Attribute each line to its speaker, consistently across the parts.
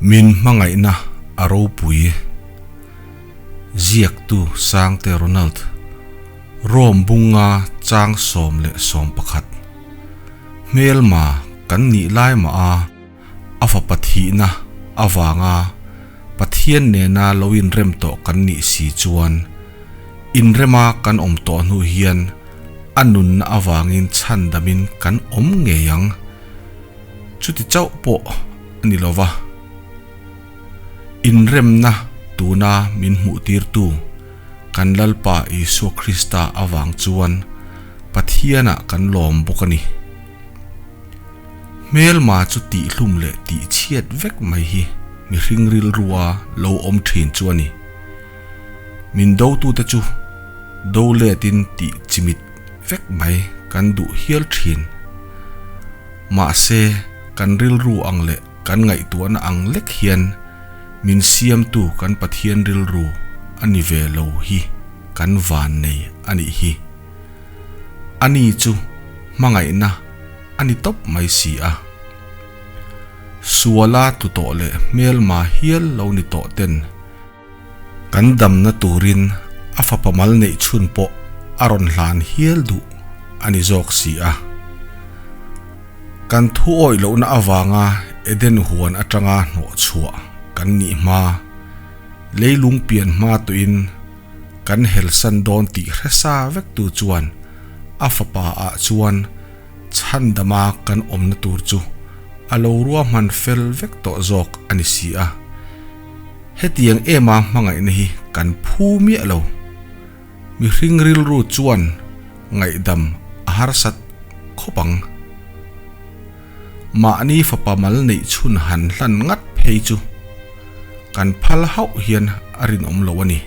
Speaker 1: Min hmangaihna a ropui. Ziaktu Sangte Ronald, Rome bunga chang 11. Hmelma kan nih lai mah a, a fapa thihna avanga Pathian nena lo inrem tawh kan nih si chuan, inrema kan awm tawh hnu hian a nunna avangin chhandamin kan awm ngei ang. Chuti chauh pawh a ni lo va, inremna tuna min hmuhtirtu kan Lalpa Isua Krista avang chuan Pathianah kan lawm bawk a ni. Hmelma chu tihhlum leh tihchhiat vek mai hi mihring rilrua lo awm thin chu a ni. Min dotute chu do letin tih chimit vek mai kan duh hial thin. Mahse, kan rilru ang leh kan ngaihtuahna ang lek hian min siamtu kan Pathian rilru a ni ve lo hi kan van nei a nih hi. Ani chu hmangaihna a ni tawp mai si a. Suala tlu tawh leh hmelma hial lo ni tawh ten Kan damna turin a fapa mal neih chhun pawh a rawn hlan hial duh a ni zawk si a. Kan thu awih lohna avanga Eden huan atanga hnawh chhuah kan nih hma, leilung pian hma tuin kan helsan dawn tih hresa vektu chuan a fapa ah chuan Chhandama kan awmna tur chu a lo ruahman fel vek tawh zawk a ni si a. Hetiang ema hmangaihna hi kan phu miah lo. Mihring rilru chuan ngaihdam a harsat khawp ang. Mahni fapa mal neih chhun han hlan ngat phei chu kan phal hauh hian a rinawm lo a ni.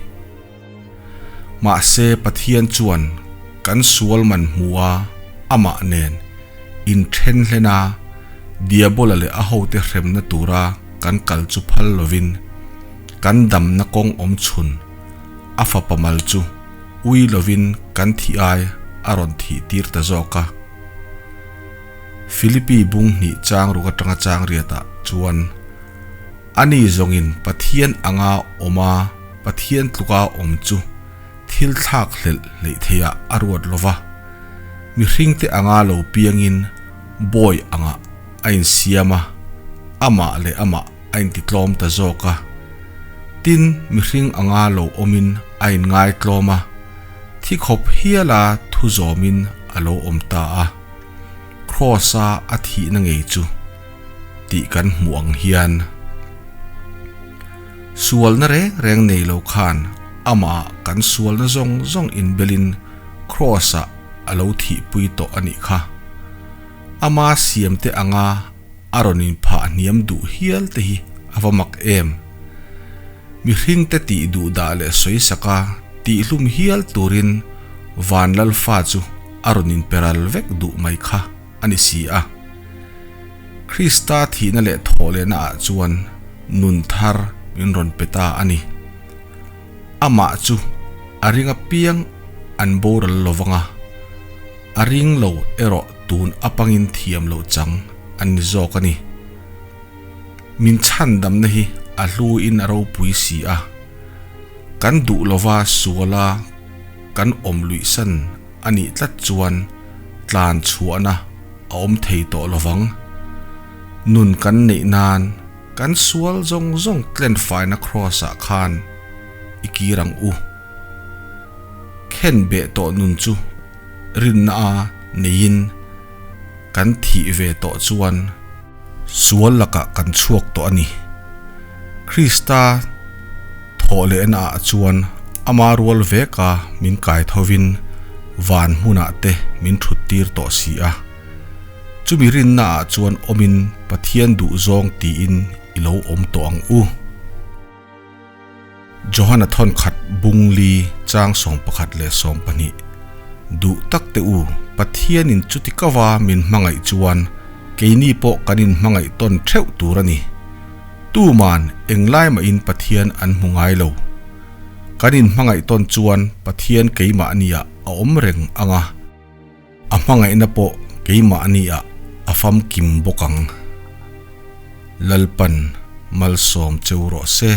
Speaker 1: Mahse Pathian chuan kan sual man hmua amah nen inthen hlen a, Diabola leh a hote hremna tura kan kal chu phal lovin kan damna kawng awm chhun a fapa mal chu ui lovin kan thih ai a rawn thih tir ta zawk a. Philippi bung hnih chang ruk atanga chang riatah chuan Ani zawngin Pathian anga awm a, Pathian tluka awm chu thil thlak hlelh hleih theiah a ruat lo va. Mihringte anga lo piangin bawi angah a insiam a, amah leh amah a intitlawm ta zawk a. Tin, mihring anga lo awmin a inngaitlawm a, thi khawp hiala thu zawmin a lo awm ta a. Kraws-a a thihna ngei chu. tih kan hmuh ang hian sualna reng reng nei lo khan amah kan sualna zawng zawng inbelin Kraws-ah a lo thihpui tawh a nih kha. Ama siamte anga a rawn inphah hniam duh hial te hi a va mak em. Mihringte tih duh dah leh sawi saka tihhlum hial turin Vanlalfa chu a rawn inperal vek duh mai kha. a ni si a. Krista thihna leh thawhlehna ah chuan nun thar min rawn pe ta a ni. Amah chu a ring apiang an boral lo vang a, a ring lo erawh tun apangin thiam loh chang an ni zawk a ni. Min chhandamna hi a hluin a ropui si a, kan duh lova suala kan awm luihsan a nih tlat chuan tlan chhuahna a awm thei tawh lo vang. Nun kan neih nan kan sual zawng zawng tlen faina Kraws-ah khan i kir ang u. Khen beh tawh nun chu rinna a neiin kan thih ve tawh chuan sual lakah kan chhuak tawh a ni. Krista thawh lehna ah chuan ama rual veka min kai thovin van hmunah te min thut tir tawh si a. Chumi rinna ah chuan awmin Pathian duh zawng tiin i lo awm tawh ang u. Johana thawnkhat bung li chang 11 leh 20, Duh tak teh u, Pathianin chuti kava min hmangaih chuan keini pawh kan inhmangaih tawn theuh tur a ni. Tuman englai mahin Pathian an hmu ngai lo. Kan inhmangaih tawn chuan Pathian keimahniah a awm reng ang a. A hmangaihna pawh keimahniah a famkim bawk ang. Lalpan. Malsawm cheu rawh se.